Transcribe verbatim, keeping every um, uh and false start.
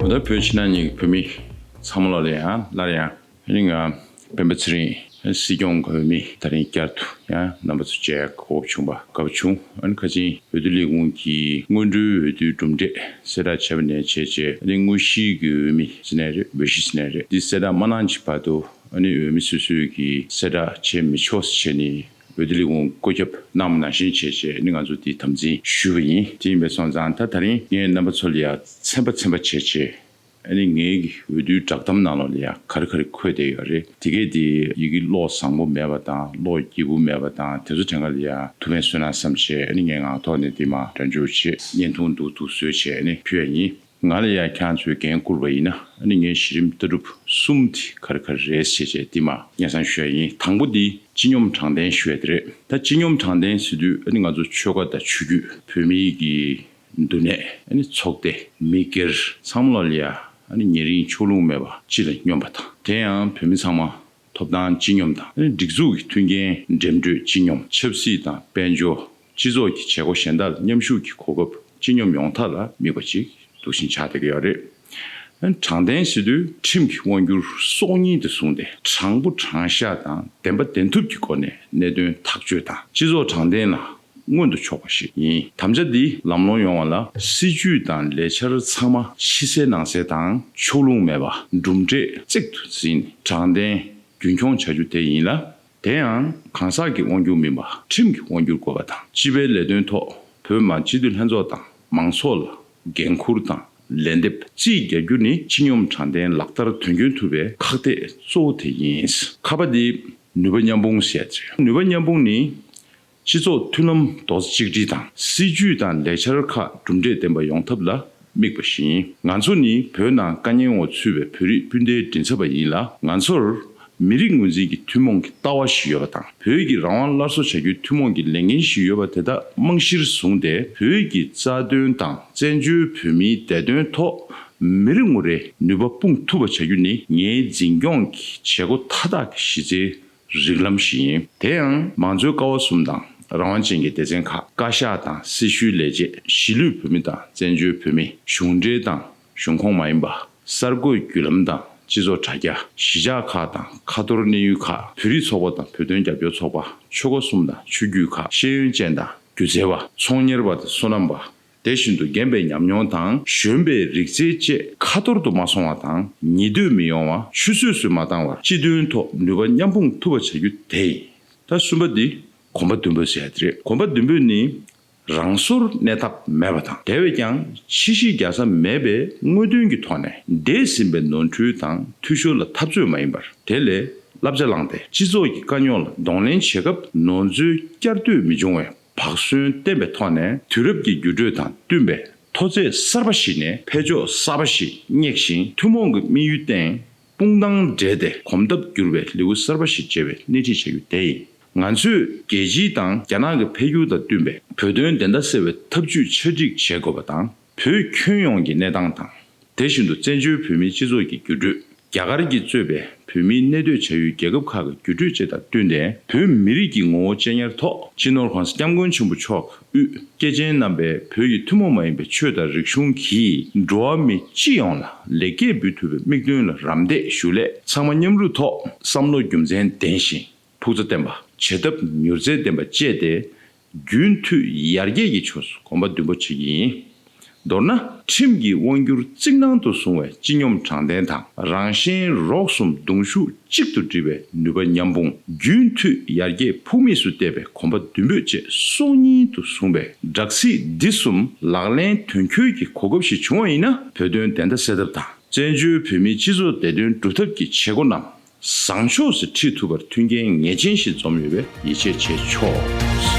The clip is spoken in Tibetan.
ད་བོད་ཕྱི་ནང་གཉིས་ཀྱི་བོད་མི་ཚང་མ་ལ་ཡང་སླར་ཡང་ཨ་ནི་ང་སྤེན་པ་ཚེ་རིང་སྲིད་སྐྱོང་གི་འོས་མི་དེ་རིང་བསྐྱར་དུ་ཡང་རྣམ་པ་ཚོ་མཇལ་དགོས་བྱུང་བ་དགའ་པོ་བྱུང་། ཨ་ནི་ཁ་ཆེ་འོས་བསྡུ་ལས་ཁུངས་ཀྱི་སྔོན་འགྲོའི་འོས་བསྡུའི་གྲུབ་འབྲས་གསལ་བསྒྲགས་བྱས་པ་ནས་བྱས་རྗེས་ཨ་ནི་དངོས་གཞིའི་གི་འོས་མི་ཟེར་ནའི་རེད། འོས་གཞི་ཟེར་ནའི་རེད། འདི་གསལ་བསྒྲགས་མ་གནང་བྱས་བར་དུ་ཨ་ནི་འོས་མི་སོ་སོས་ཀྱི་གསལ་བསྒྲགས་བྱེད་མི་ཆོག་ཟེར་བྱས་ནས་འོས་བསྡུ་ལས་ཁུངས་བཀོད་ཁྱབ་གནང་བ་ནང་བཞིན་བྱས་བྱས་ཨ་ནི་ང་ཚོ་འདི་དམ་འཛིན་ཞུས་པ་ཡིན། དེ་ཡིན་པས་སོང་ཙང་ད་དེ་རིང་ངས་རྣམ་པ་ཚོ་ལ་ཡ་ཚན་པ་ཚན་པ་བྱས་བྱས་ཨ་ནི་ངའི་གི་འོས་བསྡུའི་བསྒྲགས་གཏམ་ནང་ལོགས་ལ་ཡ་ག་རེ་ག་རེ་འཁོད་བསྡད་ཡོད་རེད། དེ་གས་དེ་ཡི་གེ་ཀློག་བཟང་པོ་མེད་པ་དང་ཀློག་སྐྱིད་པོ་མེད་པ་དང་དེ་ཚོ་དྲན་ག་ལ་ཡ་ཐུགས་ཕན་གསོས་ན་བསམ་བྱས་ཨ་ནི་ངས་ངག་ཐོག་ནས་འདི་མ་སྒྲ་འཇུག་བྱས་བརྙན་ཐུང་འདུག་འདུག་བཟོས་བྱས་ཨ་ནི་ཕུལ་ཡ་ཡིན། ང་ལ་ཡང་ཁྱེད་ཚོས་འགན་བསྐུར་བ་ཡིན་ན་ཨ་ནི་ངས་གཞི་རིམ་ལྟ་གྲུབ་གསུམ་དེ་ག་རེ་ག་རེ་རེད་ཟེར་བྱས་དེ་མ་སྙན་སེང་ཞུ་ཡ་ཡིན། དང་པོ་འདི་སྤྱི་སྙོམས་དྲང་བདེན་ཞུ་ཡ་དེ་རེད། ད་སྤྱི་སྙོམས་དྲང་བདེན་ཟེར་དུས་ཨ་ནི་ང་ཚོ་ཆོལ་ཁ་དང་ཆོས་བརྒྱུད་བོད་མིའི་གི་འདུ་གནས་ཨ་ནི་ཚོགས་སྡེ་མི་སྒེར་ཚང་མ་ལ་ཡ་ཨ་ནི་ཉེ་རིང་ཕྱོགས་ལྷུང་མེད་པ་སྤྱི་ལ་སྙོམས་པ་དང་དེ་ཡང་བོད་མི་ཚང་མ་ཐོབ་ཐང་སྤྱི་སྙོམས་དང་ཨ་ནི་སྒྲིག་འཛུགས་ཀྱི་མཐུན་རྐྱེན་འགྲིམ་འགྲུལ་སྤྱི་སྙོམས་ཆབ་སྲིད་དང་དཔལ་འབྱོར་སྤྱི་ཚོགས་ཀྱི་བྱེད་སྒོ་གཞན་དག་མཉམ་ཞུགས་ཀྱི་གོ་སྐབས་སྤྱི་སྙོམས་ཡོང་ཐབས་ལ་དམིགས་པ་ཅིག་འདུག་བཞིན་ཆགས་བསྡད་ཀྱི་ཡོད་རེད། དྲང་བདེན་ཟེར་དུས་ཁྲིམས་ཀྱི་དབང་སྒྱུར་སྲོག་ཉིད་དུ་བཟུང་སྟེ་དྲང་པོ་དྲང་བཞག་དང་བདེན་པ་བདེན་ཐུབ་ཀྱི་སྒོ་ནས་གནད་དོན་ཐག་གཅོད་དང་སྤྱི་ཚོགས་དྲང་བདེན་ལ་མངོན་དུ་ཕྱོགས་པ་ཞིག་ཡིན། དམ་བཅའ་འདི་ལམ་ལྷོང་ཡོང་བ་ལ་སྲིད་ཇུས་དང་ལས་འཆར་ཚང་མ་ཕྱི་གསལ་ནང་གསལ་དང་ཕྱོགས་ལྷུང་མེད་པ་གྲུབ་འབྲས་གཅིག་ཏུ་འཛིན་དྲང་བདེན་རྒྱུན་འཁྱོངས་བྱ་རྒྱུ་དེ་ཡིན་ལ། དེ་ཡང་གང་ཟག་གི་དབང་སྒྱུར་མིན་པ་ཁྲིམས་ཀྱི་དབང་སྒྱུར་དགོས་པ་དང་། སྤྱི་པའི་ལས་དོན་ཐོག་བོད་མི་སྤྱི་འཐུས་ལྷན་ཚོགས་དང་མང་ཚོགས་ལ་འགན་འཁུར་དང་ལན་འདེབས་རྩིས་རྒྱག་རྒྱུ་ནི་སྤྱི་སྙོམས་དྲང་བདེན་ལག་བསྟར་དོན་འཁྱོལ་ཐུབ་པའི་ཁག་ཐེག་གཙོ་བོ་དེ་ཡིན། ཁ་པ་འདི་ནུས་པ་མཉམ་སྤུངས་ཟེར་ཡ་དེ་རེད། ནུས་པ་མཉམ་སྤུངས་ནི་སྤྱི་ཚོགས་མཐུན་ལམ་རྡོག་རྩ་གཅིག་སྒྲིལ་དང་སྲིད་ཇུས་དང་ལས་འཆར་ཁག་གྲུབ་འབྲས་ལྡན་པ་ཡོང་ཐབས་ལ་དམིགས་པ་ཞིག་ཡིན། ང་ཚོ་ནི་བོད་ནང་དཀའ་ཉེན་འོག་ཚུད་པའི་བོད་རིགས་སྤུན་ཟླའི་མགྲིན་ཚབ་པ་ཡིན་ལ། ང་ཚོར་མི་རིགས་ངོས་འཛིན་གྱི་ཐུན་མོང་གི་ལྟ་བ་ཞིག་ཡོད་པ་དང་། བོད་ཀྱི་རང་དབང་སླར་གསོ་བྱ་རྒྱུའི་ཐུན་མོང་གི་ལས་འགན་ཞིག་ཡོད་པ་དེ་དག་རྨང་གཞིར་བཟུང་སྟེ། བོད་ཀྱི་རྩ་དོན་དང་བཙན་བྱོལ་བོད་མིའི་བདེ་དོན་ཐོག་མི་རེ་ངོ་རེའི་ནུས་པ་སྤུངས་ཐུབ་པ་བྱ་རྒྱུ་ནི་ངའི་འཛིན་སྐྱོང་གི་བྱེད་སྒོ་མཐའ་དག་གི་གཞི་རྩའི་རིགས་ལམ་ཞིག་ཡིན། དེ་ཡང་མང་གཙོའི་ཀ་བ་གསུམ་དང་རང་དབང་ཅན་གྱི་སྡེ་ཚན་ཁག་བཀའ་ཤག་དང་སྲི་ཞུའི་ལས་བྱེད། གཞིས་ལུས་བོད་མི་དང་བཙན་བྱོལ་བོད་མི། གཞུང་འབྲེལ་དང་གཞུང་ཁོངས་མ་ཡིན་པ། གསར་འགོད་བརྒྱུད་ལམ་དང་སྤྱི་ཚོགས་དྲ་རྒྱ། གཞིས་ཆགས་ཁག་དང་ཁ་ཐོར་གནས་ཡུལ་ཁག་བོད་རིགས་ཚོགས་པ་དང་བོད་དོན་རྒྱབ་སྐྱོར་ཚོགས་པ། ཆོལ་ཁ་གསུམ་དང་ཆོས་བརྒྱུད་ཁག་ཤེས་ཡོན་ཅན་དང་སྒྱུ་རྩལ་བ། ཚོང་གཉེར་བ་དང་སོ་ནམ་པ། དེ་བཞིན་དུ་རྒན་པའི་ཉམས་མྱོང་དང་གཞོན་པའི་རིག་རྩལ་བཅས་ཁ་ཐོར་དུ་མ་སོང་བ་དང་ཉེ་དུས་མི་ཡོང་བ། ཆུད་ཟོས་སུ་མ་བཏང་བར་སྤྱི་དོན་ཐོག་ནུས་པ་མཉམ་སྤུངས་ཐུབ་པ་བྱ་རྒྱུ་དེ་ཡིན། ད་གསུམ་པ་འདི་གོམ་པ་མདུན་སྤོས་ཟེར་ཡ་དེ་རེད། གོམ་པ་མདུན་སྤོས་ནི་རང་སོར་གནས་ཐབས་མེད་པ་དང་། དེ་བས་ཀྱང་ཕྱི་གཞིས་རྒྱག་ས་མེད་པའི་དངོས་དོན་གྱི་ཐོག་ནས་འདས་ཟིན་པའི་ནོར་འཁྲུལ་དང་འཐུས་ཤོར་ལ་འཐབ་རྩོད་མ་ཡིན་པར། དེ་ལས་བསླབ་བྱ་བླངས་ཏེ་སྤྱི་ཚོགས་ཀྱི་དཀའ་རྙོག་ལ་གདོང་ལེན་བྱེད་སྐབས་ནོར་འཛོལ་བསྐྱར་ཟློས་མི་འབྱུང་བའི་བག་ཟོན་བསྟེན་པའི་ཐོག་ནས་དུས་རབས་ཀྱི་འགྱུར་འགྲོས་དང་བསྟུན་པའི་མཐོ་ཚད་གསར་པ་ཞིག་ནས་འཕེལ་ཕྱོགས་གསར་པ་ཞིག་སྙེག་ཅིང་། ཐུན་མོང་གི་དམིགས་ཡུལ་སྟེང་དཔུང་རྡང་སྦྲེལ་ཏེ་གོམ་སྟབས་བསྒྱུར་བའི་ལེའུ་གསར་པ་ཞིག་འབྱེད་པའི་སྣེ་ཁྲིད་བྱ་རྒྱུ་དེ་ཡིན། ང་ཚོས་རྒྱལ་སྤྱི་དང་རྒྱ་ནག་གི་འཕེལ་འགྱུར་དང་བསྟུན་པའི་བོད་དོན་བདེན་མཐའ་གསལ་བའི་ཐབས་ཇུས་ཆ་སྒྲིག་བྱེད་དགོས་པ་དང་། བོད་ཁྱོན་ཡོངས་ཀྱི་གནས་སྟངས་དང་། དེ་བཞིན་དུ་བཙན་བྱོལ་བོད་མིའི་སྤྱི་ཚོགས་ཀྱི་འགྱུར་འགྲོས། རྒྱ་གར་གྱིས་གཙོས་པའི་བོད་མིའི་གནས་སྡོད་བྱ་ཡུལ་རྒྱལ་ཁབ་ཁག་གི་འགྱུར་འགྲོས་བཅས་དང་བསྟུན་ཏེ། བོད་མི་རིགས་ཀྱི་ངོ་བོ་གཅེས་ཉར་ཐོག་སྤྱི་ནོར་༸གོང་ས་༸སྐྱབས་མགོན་ཆེན་པོ་མཆོག་དབུས་སྐྱེས་ཆེན་རྣམ་པས་བོད་ཀྱི་ཐུན་མོང་མ་ཡིན་པའི་ཆོས་དང་རིག་གཞུང་གིས་འགྲོ་བ་མི་སྤྱི་ཡོངས་ལ་ལེགས་སྐྱེས་འབུལ་ཐུབ་པའི་དམིགས་དོན་ལ་རམ་འདེགས་ཞུ་སླད། ཚང་མ་མཉམ་རུབ་ཐོག་བསམ་བློ་རྒྱུ་མཚན་ལྡན་ཞིང་ཕུགས་རྩ་བརྟན་པ། བྱེད་ཐབས་མྱུར་ཚད་ལྡན་པ་སྤྱད་དེ། རྒྱུན་མཐུད་ཡར་རྒྱས་ཀྱི་ཕྱོགས་སུ་གོམ་པ་མདུན་སྤོ་བྱེད་ཀྱི་ཡིན། མདོར་ན། ཁྲིམས་ཀྱི་དབང་སྒྱུར་གཙིགས་སྣང་དུ་བཟུང་བའི་སྤྱི་སྙོམས་དྲང་བདེན་དང་། རང་གཞན་རོགས་གསུམ་གདུང་ཤུགས་གཅིག་ཏུ་སྒྲིལ་བའི་ནུས་པ་མཉམ་སྤུངས། རྒྱུན་མཐུད་ཡར་རྒྱས་ཕུགས་དམིགས་སུ་གཏད་པའི་གོམ་པ་མདུན་སྤོས་བཅས་སྲོག་ཉིད་དུ་བཟུང་བའི་སྦྲག་སྲིད་འདི་གསུམ་ལག་ལེན་དོན་འཁྱོལ་གྱི་གོ་སྐབས་ཤིག་བྱུང་བ་ཡིན་ན། བོད་དོན་བདེན་མཐའ་གསལ་ཐབས་དང་། བཙན་བྱོལ་བོད་མིའི་སྤྱི་ཚོགས་བདེ་དོན་སྒྲུབ་ཐབས་ཀྱི་བྱེད་སྒོ་རྣམས། བཟང་ཕྱོགས་སུ་ཁྲིད་ཐུབ་པར་མཐུན་རྐྱེན་ངེས་ཅན་ཞིག་འཛོམས་ཡོད་པས་ཡིད་ཆེས་བྱེད་ཆོག།